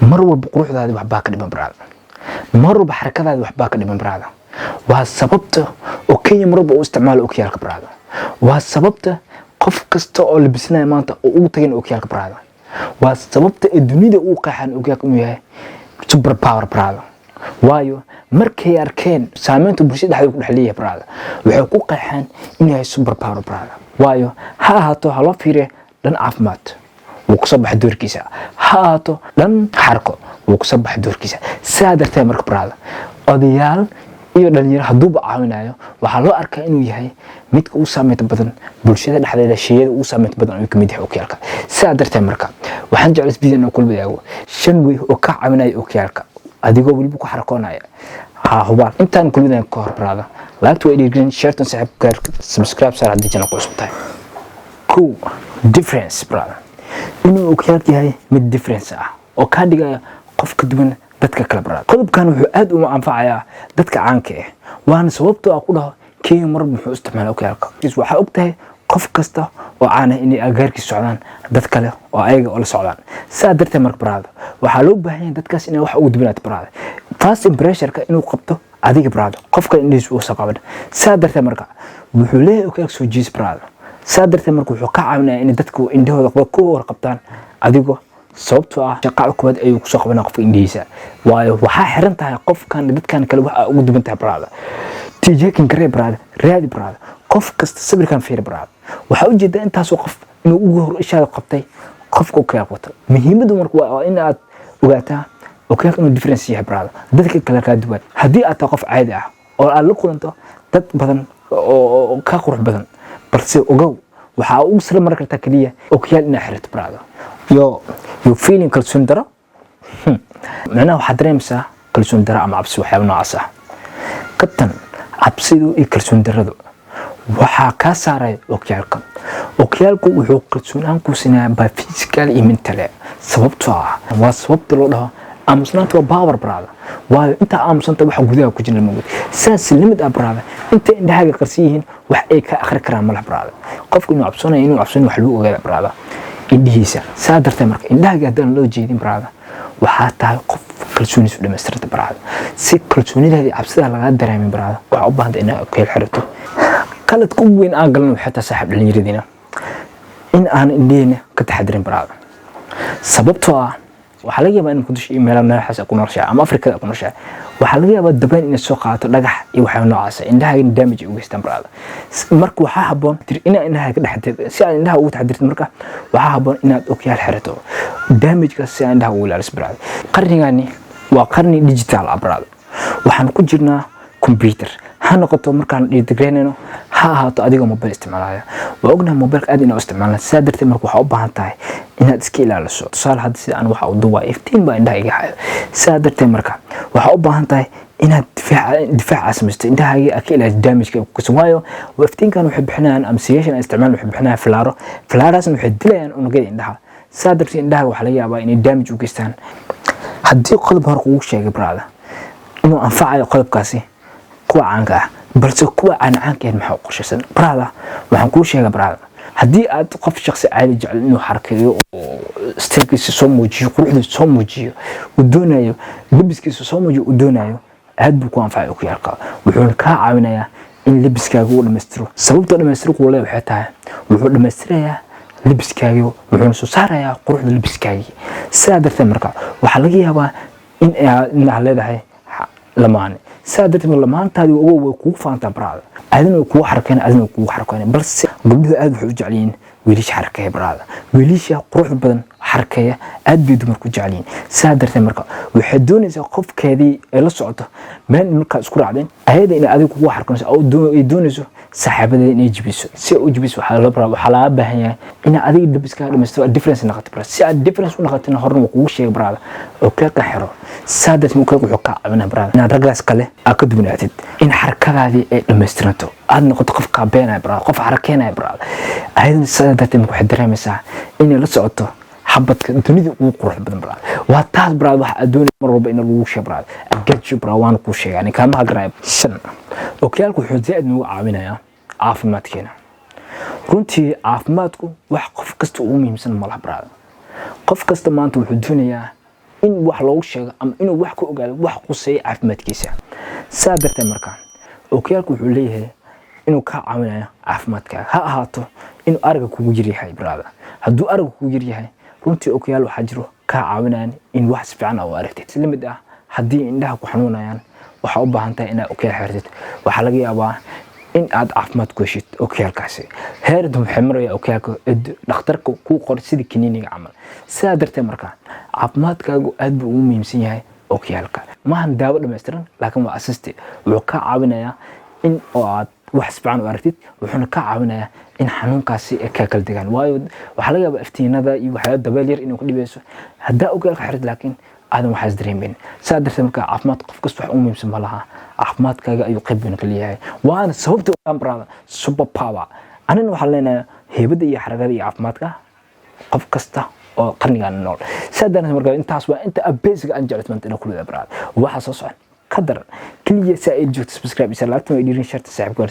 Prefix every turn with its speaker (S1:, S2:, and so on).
S1: Mar walba quruxdaadi waxbaa ka dhiman, brother. Mar walba xarakadaadi waxbaa ka dhiman, brother. Waa sababta oo Kenya mar walba u isticmaalo okiyaalka, brother. Waa sababta qof kasta oo labisanaya maanta oo ugu tagayn okiyaalka, brother. Waa sababta ee dunida uu qeexaan okiyaalka inuu yahay super power, brother. Waayo, markay arkeen saameynta bulshada dhexdeeda ku dhex leeyahay, brother, waxay ku qeexaan inuu yahay super power, brother. Waayo, ha ahaato ha loo fiiriyo dhan caafimaad, wuu kusoo baxay doorkiisa. Ha ahaato dhan xarko, wuu kusoo baxay doorkiisa. Sidaa darteed marka, brother, odayaal iyo dhalinyaro hadduuba caawinayo, waxaa loo arkaa inuu yahay midka ugu saameynta badan bulshada dhexdeeda. Sheyada ugu saameynta badan ayuu kamid yahay okiyaalka. Sidaa darteed marka waxaan jeclay video inaan kula wadaago shan way oo ka caawinaya okiyaalka adigoo weliba ku xarakoonaya. Ha hubaal intaan kula wadaagan ka hor, brother, laagta way dhiirgelin, share-tan saaxiibka, subscribe saar haddii channel ku cusub tahay. Kow, difference, brother. Inuu okiyaalka yahay mid difference ah oo kaa dhigaya qof ka duwan dadka kale, brother. Qodobkan wuxuu aad u anfacayaa dadka caanka ah, waana sababtoo ah ku dhaho Kenya mar muxuu isticmaala okiyaalka. Waxaa og tahay qof kasta oo caan ah inay agaarkiisa socdaan dad kale oo ayaga oo la socdaan. Saa darteed marka, brother, waxaa loo baahan yahay dadkaas inay wax ugu duwanaato, brother. First impressionka inuu qabto adiga, brother, qof kale indhihiisa uusan qaban. Saa darteed marka wuxuu leeyahay okiyaalka soo jiis, brother. Saa darteed marka wuxuu ka caawinayaa inay dadku indhahooda ku hor qabtaan adigoo, sababtoo ah shaqaca koowaad ayuu kusoo qabanaya qofka indhihiisa. Waayo, waxaa xiran tahay qofkan dadkan kale waxa ugu duwan tahay, brother. Tijeekin garee, brother, raadi, brother. Qof kasta sawirkan fiiri, brother. Waxaa ujeedaa intaasoo qof inuu ugu hor ishaada qabtay qofka okiyaalka wato. Muhiimaddu marka waa in aad ogaataa okiyaalka inuu difference yahay, brother, dadka kale kaa duwan. Haddii aad tahay qof caadi ah oo aad la kulanto dad badan oo ka qurux badan, balse ogow, waxaa ugu sala mari kartaa keliya okiyaal inaad xirato, brother. Yo feeling kalsooni daro, macnaha waxaad dareemaysaa kalsooni daro ama cabsi, waxyaaba noocaas ah. Kabtan, cabsidu iyo kalsooni daradu waxaa kaa saaraya okiyaalka. Okiyaalku wuxuu kalsoonaan ku siinayaa by physical iyo mental, sababtoo ah waa sababta loo dhaho aamusnaanta waa power, brother. Waayo, intaa aamusanta waxa gudaha ku jira lama ogid. Saas limid ah, brother, inta indhahaaga qarsan yihiin wax ay ka akhri karaan malaha, brother. Qofku inuu cabsanayo, inuu cabsanayo wax lagu ogaada, brother, indhihiisa. Saa darteed marka indhahaaga haddaan loo jeedin, brother, waxaa tahay qof kalsooniisu dhamaystirta, brother. Si kalsoonidaadii cabsida lagaa dareemin, brother, waxaa u baahanta inaad okeel xirato. Qaladka ugu weyn aan galan waxay tahay, saaxiib, dhalinyaradiina in aan indhihina ka taxadirin, brother. Sababtoo ah waxaa laga yaabaa in Muqdisho iyo meelo meelahaas ku nooshahay ama Afrikada ku nooshahay, waxaa laga yaabaa dabayl inay soo qaadato dhagax iyo waxyaabo noocaas, indhahaagana damage ay u geystaan, brother. Marka waxaa habboon inaad indhaha ka dhex si aad indhaha ugu taxadirtid. Marka waxaa habboon inaad okyaal xirato damagekaas si aad indhaha ugu ilaaliso, brother. Qarnigani waa qarni digital ah, brother. Waxaan ku jirnaa computer, ha noqoto markaan dhiirigelinayno, ha ahaato adigoo mobile isticmaalaya. Waa ognahay mobilka aad inaa isticmaalna. Sidaa darteed marka waxaa u baahan tahay inaad iska ilaaliso. Tusaale, hadda sida aan waxa u duubaa iftiin baa indhaha iga hayo. Sidaa darteed marka waxaa u baahan tahay inaad difaaca samaysto, indhahaaga aad ka ilaaliso damage-ka ku kasan. Waayo, iftiinkan waxay bixinayaan ama siyaashan ay isticmaalaan waxay bixinayaan falaaro. Falaaraasna waxay dilayaan unugyada indhaha. Sidaa darteed indhaha waxaa laga yaabaa inay damage u geystaan. Haddii qodob hore kugu sheegay, brother, inuu anfacayo qodobkaasi kuwa caanka ah, balse kuwa aan caanka ahayn maxaa u qorshaysan, brother? Waxaan kuu sheega, brother, haddii aad qof shakhsi caadi jecel inuu xarakeeyo oo style-kiisa soo muujiyo, quruxdiisa soo muujiyo uu doonayo, labiskiisa soo muujiyo uu doonayo, aad buu ku anfacay okiyaalka. Wuxuuna kaa caawinayaa in labiskaaga uu dhammaystiro. Sababtoo dhammaystiro kuu leeyahay waxay tahay wuxuu dhammaystirayaa labiskaagii, wuxuuna soo saarayaa quruxda labiskaagii. Sidaa darteed marka waxaa laga yaabaa in aad leedahay lamaane. Sidaa darteed lamaantaadi ogow way kugu faantaa, brother. Adina way kugu xarakeyn, adina way kugu xarakeyn. Balse gabdhuhu aad waxay u jecel yihiin wiilasha xarakeeya, brother. Wiilasha quruxda badan xarakeeya aad bay dumarku jecel yihiin. Sidaa darteed marka waxay doonaysaa qofkeedii ay la socoto meel markaa isku raacdeen ayada inay adiga kugu xarakeynayso oo ay doonayso saaxiibadeeda inay jibiso. Si ay u jibiso, waxaa laga baahan yahay inaad adiga labiskaaga dhamaystiro, difference noqoto, brother. Si aad difference u noqotina, horena waa kugu sheegay, brother, oo keeka xiro. Sidaa darteed keeka wuxuu kaa caawinaa, brother, inaad raggaas kale aad ka duwanaatid, in xarakadaadii ay dhamaystiranto, aad noqoto qof kaabeenaya, brother, qof xarakeenaya, brother. Ayadana sidaa darteed marka waxay dareemaysaa inay la socoto xabadka dunida ugu qurux badan, brother. Waa taas, brother, waxa aad doonaysa mar walba in lagu sheego, brother. I get you, brother, waana kuu sheegay ani kaama hagaraayo. Shan, okiyaalku wuxuu zaa'id noogu caawinayaa caafimaadkeena. Runtii caafimaadku wax qof kasta ugu muhiimsan ma laha, brother. Qof kasta maanta wuxuu doonayaa In wax loogu sheego ama inuu wax ka ogaado wax quseeya caafimaadkiisa. Saa darteed marka okiyaalku wuxuu leeyahay inuu kaa caawinayo caafimaadkaaga, ha ahaato inuu araga kugu jir yahay, brother. Hadduu araga kugu jir yahay, runtii okiyaal waxaa jiro kaa caawinayaan in wax si fiican u aragtid. Isla mid ah, haddii indhaha ku xanuunayaan, waxaa u baahan tahay inaad okiyaal xirtid. Waxaa laga yaabaa in aad caafimaad ku heshid okiyaalkaasi. Heer waxay maraya okiyaalka dhakhtarka kuu qor sidii kaniiniga camal. Sidaa darteed marka caafimaadkaagu aad buu ugu muhiimsan yahay. Okiyaalka maahan daawo dhammaystiran, laakiin waa assist. Wuxuu kaa caawinayaa in oo aad wax si fiican u aragtid, wuxuuna kaa caawinayaa in xanuunkaasi ay kaa kala degaan, waayo waxaa laga yaabaa iftiinada iyo waxyaaba dabeel yar inay ku dhibayso. Haddaa okiyaalka xirtid laakiin aadan waxaas dareemin. Saa darteed marka caafimaad qof kasta wax u muhiimsan ma laha, caafimaadkaaga ayuu qayb weyn ka leeyahay, waana sababta, brother, super power. Anina waxaan leenahay heybadda iyo xaragada iyo caafimaadka qof kasta oo qarnigan nool. Saa darteed marka intaas waa inta basic aan jeclad maanta inaan kulada, brother. Waxaa soo socon ka daran keliya saa ay joogto subscribe isa laagtan way dhiirin sharta saaxiibka.